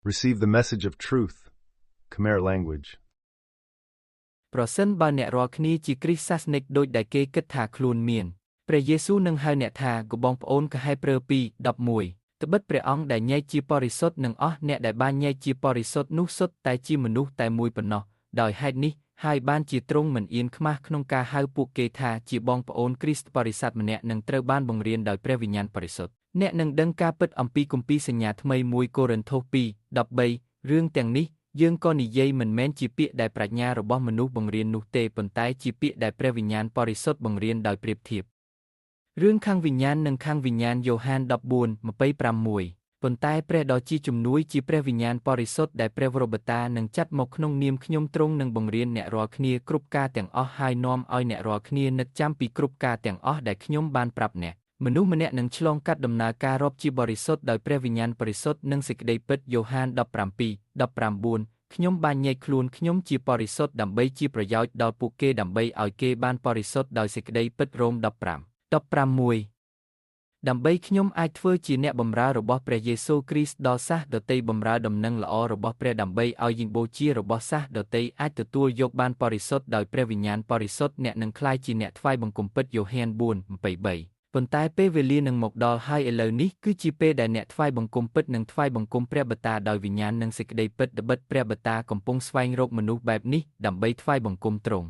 Receive the message of truth. Khmer language. ប្រសិនបើអ្នករាល់គ្នាជាគ្រីស្ទសាសនិកដូចដែលគេគិតថាខ្លួនមានព្រះយេស៊ូវនឹងហៅអ្នកថាកបងប្អូនកហេប្រឺ2:11ត្បិតព្រះអង្គដែលញែកជាបរិសុទ្ធនិងអស់អ្នកដែលបានញែកជាបរិសុទ្ធនោះសុទ្ធតែជាមនុស្សតែមួយប៉ុណ្ណោះដោយហេតុនេះហើយបានជាទ្រង់មិនអៀនខ្មាស់ក្នុងការហៅពួកគេថាជាបងប្អូនគ្រីស្ទបរិស័ទម្នាក់នឹងត្រូវបានបង្រៀនដោយព្រះវិញ្ញាណបរិសុទ្ធអ្នកនឹងដឹងការពិតអំពីគម្ពីរសញ្ញាថ្មី1កូរិនថូស2:13រឿងទាំងនេះយើងក៏និយាយមិនមែនជាពាក្យដែលប្រាជ្ញារបស់មនុស្សបង្រៀននោះទេប៉ុន្តែជាពាក្យដែលព្រះវិញ្ញាណបរិសុទ្ធបង្រៀនដោយប្រៀបធៀបរឿងខាងវិញ្ញាណនិងខាងវិញ្ញាណយ៉ូហាន14:26ប៉ុន្តែព្រះដ៏ជាជំនួយជាព្រះវិញ្ញាណបរិសុទ្ធដែលព្រះវរបិតានឹងចាត់មកក្នុងនាមខ្ញុំទ្រង់នឹងបង្រៀនអ្នករាល់គ្នាគ្រប់ការទាំងអស់ហើយនាំឲ្យអ្នករាល់គ្នានឹកចាំពីគ្រប់ការទាំងអស់ដែលខ្ញុំបានប្រាប់អ្នកមនុស្សម្នាក់នឹងឆ្លងកាត់ដំណើរការរាប់ជាបរិសុទ្ធដោយព្រះវិញ្ញាណបរិសុទ្ធនិងសេចក្តីពិតយ៉ូហាន17:19ខ្ញុំបានញែកខ្លួនខ្ញុំជាបរិសុទ្ធដើម្បីជាប្រយោជន៍ដល់ពួកគេដើម្បីឲ្យគេបានបរិសុទ្ធដោយសេចក្តីពិតរ៉ូម15:16ដើម្បីខ្ញុំអាចធ្វើជាអ្នកបម្រើរបស់ព្រះយេស៊ូវគ្រីស្ទដល់សាសដទៃបម្រើដំណឹងល្អរបស់ព្រះដើម្បីឲ្យយិញបូជារបស់សាសដទៃអាចទទួលយកបានបរិសុទ្ធដោយព្រះវិញ្ញាណបរិសុទ្ធអ្នកនឹងក្លាយជាអ្នកថ្វាយបង្គំពិតយ៉ូហាន4:23ប៉ុន្តែពេលវេលានឹងមកដល់ហើយឥឡូវនេះគឺជាពេលដែលអ្នកថ្វាយបង្គំពិតនឹងថ្វាយបង្គំព្រះបិតាដោយវិញ្ញាណនិងសេចក្តីពិតត្បិតព្រះបិតាកំពុងស្វែងរកមនុស្សបែបនេះដើម្បីថ្វាយបង្គំទ្រង់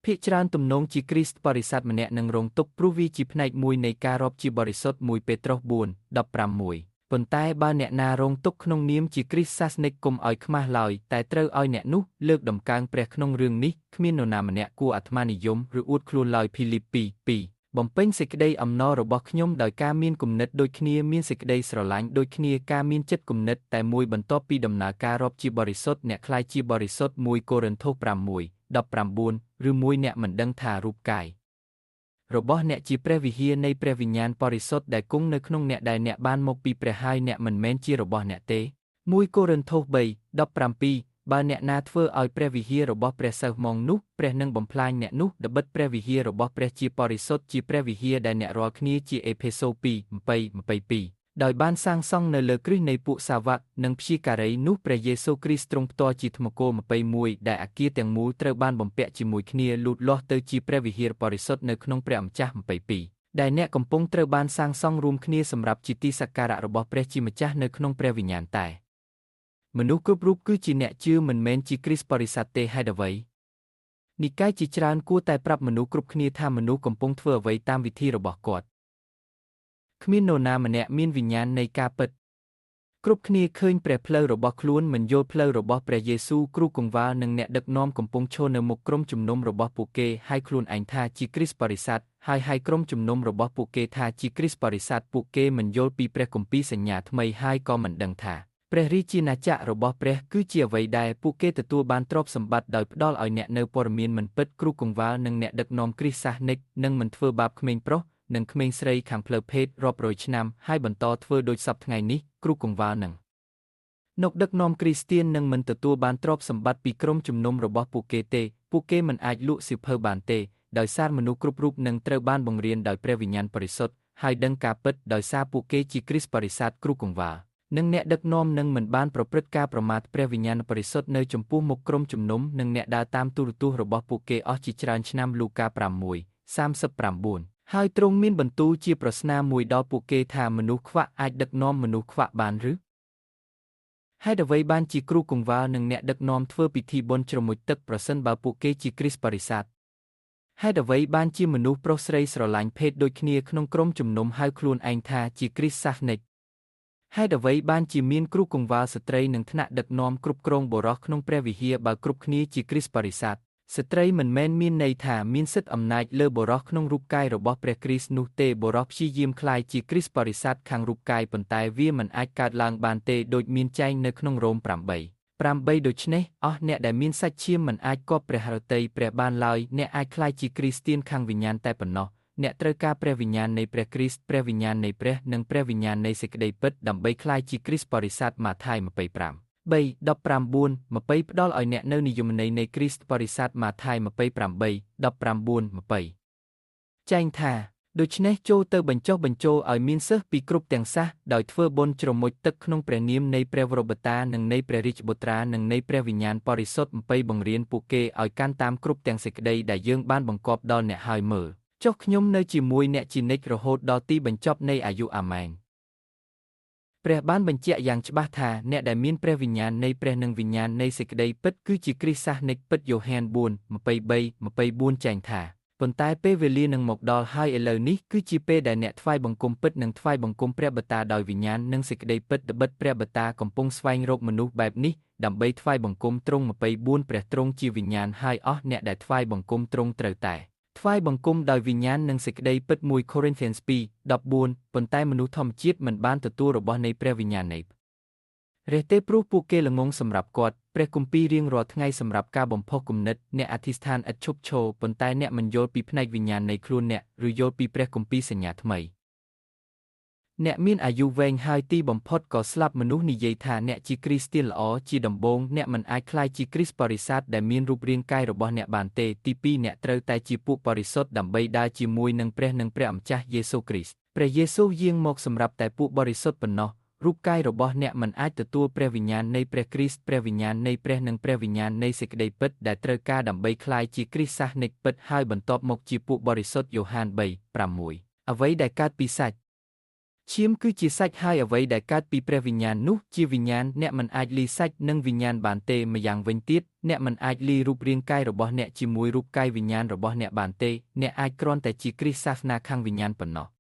ភាគច្រើនទំនងជាគ្រីស្ទបរិស័ទម្នាក់នឹងរងទុក្ខព្រោះវាជាផ្នែកមួយនៃការរាប់ជាបរិសុទ្ធ1ពេត្រុស4:16ប៉ុន្តែបើអ្នកណារងទុក្ខក្នុងនាមជាគ្រីស្ទសាសនិកកុំឲ្យខ្មាស់ឡើយតែត្រូវឲ្យអ្នកនោះលើកតម្កើងព្រះក្នុងរឿងនេះគ្មាននរណាម្នាក់គួរអាត្មានិយមឬអួតខ្លួនឡើយភីលីប2:2បំពេញសេចក្តីអំណររបស់ខ្ញុំដោយការមានគំនិតដូចគ្នាមានសេចក្តីស្រឡាញ់ដូចគ្នាការមានចិត្តគំនិតតែមួយបន្ទាប់ពីដំណើរការរាប់ជាបរិសុទ្ធអ្នកក្លាយជាបរិសុទ្ធ1កូរិនថូស6:19ឬមួយអ្នកមិនដឹងថារូបកាយរបស់អ្នកជាព្រះវិហារនៃព្រះវិញ្ញាណបរិសុទ្ធដែលគង់នៅក្នុងអ្នកដែលអ្នកបានមកពីព្រះហើយអ្នកមិនមែនជារបស់អ្នកទេ1កូរិនថូស3:17បើអ្នកណាធ្វើឲ្យព្រះវិហាររបស់ព្រះសិស្សម៉ងនោះព្រះនឹងបំផ្លាញអ្នកនោះត្បិតព្រះវិហាររបស់ព្រះជាបរិសុទ្ធជាព្រះវិហារដែលអ្នករាល់គ្នាជាអេភេសូ2:22ដោយបានសាងសង់នៅលើគ្រឹះនៃពួកសាវកនិងព្យាការីនោះព្រះយេស៊ូវគ្រីស្ទទ្រង់ផ្ទាល់ជាថ្មគោល21ដែលអគារទាំងមូលត្រូវបានបំពាក់ជាមួយគ្នាលូតលាស់ទៅជាព្រះវិហារបរិសុទ្ធនៅក្នុងព្រះអម្ចាស់22ដែលអ្នកកំពុងត្រូវបានសាងសង់រួមគ្នាសម្រាប់ជាទីសក្ការៈរបស់ព្រះជាម្ចាស់នៅក្នុងព្រះវិញ្ញាណតែមនុស្សគ្រប់រូបគឺជាអ្នកជឿមិនមែនជាគ្រីស្ទបរិស័ទទេហេតុអ្វីនិកាយជាច្រើនគួរតែប្រាប់មនុស្សគ្រប់គ្នាថាមនុស្សកំពុងធ្វើអ្វីតាមវិធីរបស់គាត់គ្មាននរណាម្នាក់មានវិញ្ញាណនៃការពិតគ្រប់គ្នាឃើញព្រះផ្លូវរបស់ខ្លួនមិនយល់ផ្លូវរបស់ព្រះយេស៊ូវគ្រូកង្វល់និងអ្នកដឹកនាំកំពុងឈរនៅមុខក្រុមជំនុំរបស់ពួកគេហើយខ្លួនឯងថាជាគ្រីស្ទបរិស័ទហើយហើយក្រុមជំនុំរបស់ពួកគេថាជាគ្រីស្ទបរិស័ទពួកគេមិនយល់ពីព្រះគម្ពីរសញ្ញាថ្មីហើយក៏មិនដឹងថាព្រះរាជាណាចក្ររបស់ព្រះគឺជាអ្វីដែលពួកគេទទួលបានទ្រព្យសម្បត្តិដោយផ្ដល់ឲ្យអ្នកនៅព័ត៌មានមិនពិតគ្រូកង្វល់និងអ្នកដឹកនាំគ្រីស្ទសាសនិកនិងមិនធ្វើបាបក្មេងប្រុសនិងក្មេងស្រីខាងផ្លូវភេទរាប់រយឆ្នាំហើយបន្តធ្វើដូចសព្វថ្ងៃនេះគ្រូកង្វល់នឹងអ្នកដឹកនាំគ្រីស្ទៀននឹងមិនទទួលបានទ្រព្យសម្បត្តិពីក្រុមជំនុំរបស់ពួកគេទេពួកគេមិនអាចលក់សៀវភៅបានទេដោយសារមនុស្សគ្រប់រូបនឹងត្រូវបានបង្រៀនដោយព្រះវិញ្ញាណបរិសុទ្ធហើយដឹងការពិតដោយសារពួកគេជាគ្រីស្ទបរិស័ទគ្រូកង្វល់និងអ្នកដឹកនាំនឹងមិនបានប្រព្រឹត្តការប្រមាថព្រះវិញ្ញាណបរិសុទ្ធនៅចំពោះមុខក្រុមជំនុំនិងអ្នកដើរតាមទូរទស្សន៍របស់ពួកគេអស់ជាច្រើនឆ្នាំលូកា6:39ហើយទ្រង់មានបន្ទូលជាប្រស្នាមួយដល់ពួកគេថាមនុស្សខ្វាក់អាចដឹកនាំមនុស្សខ្វាក់បានឬហេតុអ្វីបានជាគ្រូកង្វល់និងអ្នកដឹកនាំធ្វើពិធីបុណ្យជ្រមុជទឹកប្រសិនបើពួកគេជាគ្រីស្ទបរិស័ទហេតុអ្វីបានជាមនុស្សប្រុសស្រីស្រឡាញ់ភេទដូចគ្នាក្នុងក្រុមជំនុំហៅខ្លួនឯងថាជាគ្រីស្ទសាសនិកហេតុអ្វីបានជាមានគ្រូកង្វល់ស្ត្រីនិងថ្នាក់ដឹកនាំគ្រប់គ្រងបុរសក្នុងព្រះវិហារបើគ្រប់គ្នាជាគ្រីស្ទបរិស័ទស្ត្រីមិនមែនមានន័យថាមានសិទ្ធិអំណាចលើបុរសក្នុងរូបកាយរបស់ព្រះគ្រីស្ទនោះទេបុរសព្យាយាមក្លាយជាគ្រីស្ទបរិស័ទខាងរូបកាយប៉ុន្តែវាមិនអាចកើតឡើងបានទេដូចមានចែងនៅក្នុងរ៉ូម8:8ដូច្នេះអស់អ្នកដែលមានសាច់ឈាមមិនអាចគប់ព្រះហឫទ័យព្រះបានឡើយអ្នកអាចក្លាយជាគ្រីស្ទៀនខាងវិញ្ញាណតែប៉ុណ្ណោះអ្នកត្រូវការព្រះវិញ្ញាណនៃព្រះគ្រីស្ទព្រះវិញ្ញាណនៃព្រះនិងព្រះវិញ្ញាណនៃសេចក្តីពិតដើម្បីក្លាយជាគ្រីស្ទបរិស័ទម៉ាថាយ25 3:19 20ផ្ដល់ឲ្យអ្នកនៅនិយមន័យនៃគ្រីស្ទបរិស័ទម៉ាថាយ28:19 20ចែងថា ដូច្នេះចូលទៅបញ្ចុះបញ្ចូលឲ្យមានសិស្សពីគ្រប់ទាំងសាសដោយធ្វើបុណ្យជ្រមុជទឹកក្នុងព្រះនាមនៃព្រះវរបិតានិងនៃព្រះរាជបុត្រានិងនៃព្រះវិញ្ញាណបរិសុទ្ធអំពីបង្រៀនពួកគេឲ្យកាន់តាមគ្រប់ទាំងសេចក្តីដែលយើងបានបង្គាប់ដល់អ្នកហើយមើលចុះខ្ញុំនៅជាមួយអ្នកជានិច្ចរហូតដល់ទីបញ្ចប់នៃអាយុអាម៉ែនព្រះបានបញ្ជាក់យ៉ាងច្បាស់ថាអ្នកដែលមានព្រះវិញ្ញាណនៃព្រះនិងវិញ្ញាណនៃសេចក្តីពិតគឺជាគ្រីស្ទសាសនិកពិតយ៉ូហាន4:23-24ចែងថាប៉ុន្តែពេលវេលានឹងមកដល់ហើយឥឡូវនេះគឺជាពេលដែលអ្នកថ្វាយបង្គំពិតនឹងថ្វាយបង្គំព្រះបិតាដោយវិញ្ញាណនិងសេចក្តីពិតត្បិតព្រះបិតាកំពុងស្វែងរកមនុស្សបែបនេះដើម្បីថ្វាយបង្គំទ្រង់24ព្រះទ្រង់ជាវិញ្ញាណហើយអស់អ្នកដែលថ្វាយបង្គំទ្រង់ត្រូវតែថ្វាយបង្គំដោយវិញ្ញាណនិងសេចក្តីពិត1 Corinthians 2:14ប៉ុន្តែមនុស្សធម្មជាតិមិនបានទទួលរបស់នៃព្រះវិញ្ញាណនៃព្រះទេព្រោះពួកគេល្ងង់សម្រាប់គាត់ព្រះគម្ពីររៀងរាល់ថ្ងៃសម្រាប់ការបំផុសគំនិតអ្នកអធិស្ឋានឥតឈប់ឈរប៉ុន្តែអ្នកមិនយល់ពីផ្នែកវិញ្ញាណនៃខ្លួនអ្នកឬយល់ពីព្រះគម្ពីរសញ្ញាថ្មីអ្នកមានអាយុវែងហើយទីបំផុតក៏ស្លាប់មនុស្សនិយាយថាអ្នកជាគ្រីស្ទានល្អជាដំបូងអ្នកមិនអាចក្លាយជាគ្រីស្ទបរិស័ទដែលមានរូបរាងកាយរបស់អ្នកបានទេទីពីរអ្នកត្រូវតែជាពួកបរិសុទ្ធដើម្បីដើរជាមួយនឹងព្រះនិងព្រះអម្ចាស់យេស៊ូវគ្រីស្ទព្រះយេស៊ូវយាងមកសម្រាប់តែពួកបរិសុទ្ធប៉ុណ្ណោះរូបកាយរបស់អ្នកមិនអាចទទួលព្រះវិញ្ញាណនៃព្រះគ្រីស្ទព្រះវិញ្ញាណនៃព្រះនិងព្រះវិញ្ញាណនៃសេចក្តីពិតដែលត្រូវការដើម្បីក្លាយជាគ្រីស្ទសាសនិកពិតហើយបន្ទាប់មកជាពួកបរិសុទ្ធយ៉ូហាន3:6អ្វីដែលកើតពីសាច់ឈាមគឺជាសាច់ហើយអ្វីដែលកើតពីព្រះវិញ្ញាណនោះជាវិញ្ញាណអ្នកមិនអាចលីសាច់និងវិញ្ញាណបានទេម្យ៉ាងវិញទៀតអ្នកមិនអាចលីរូបរាងកាយរបស់អ្នកជាមួយរូបកាយវិញ្ញាណរបស់អ្នកបានទេអ្នកអាចគ្រាន់តែជាគ្រីស្ទសាសនាខាងវិញ្ញាណប៉ុណ្ណោះ។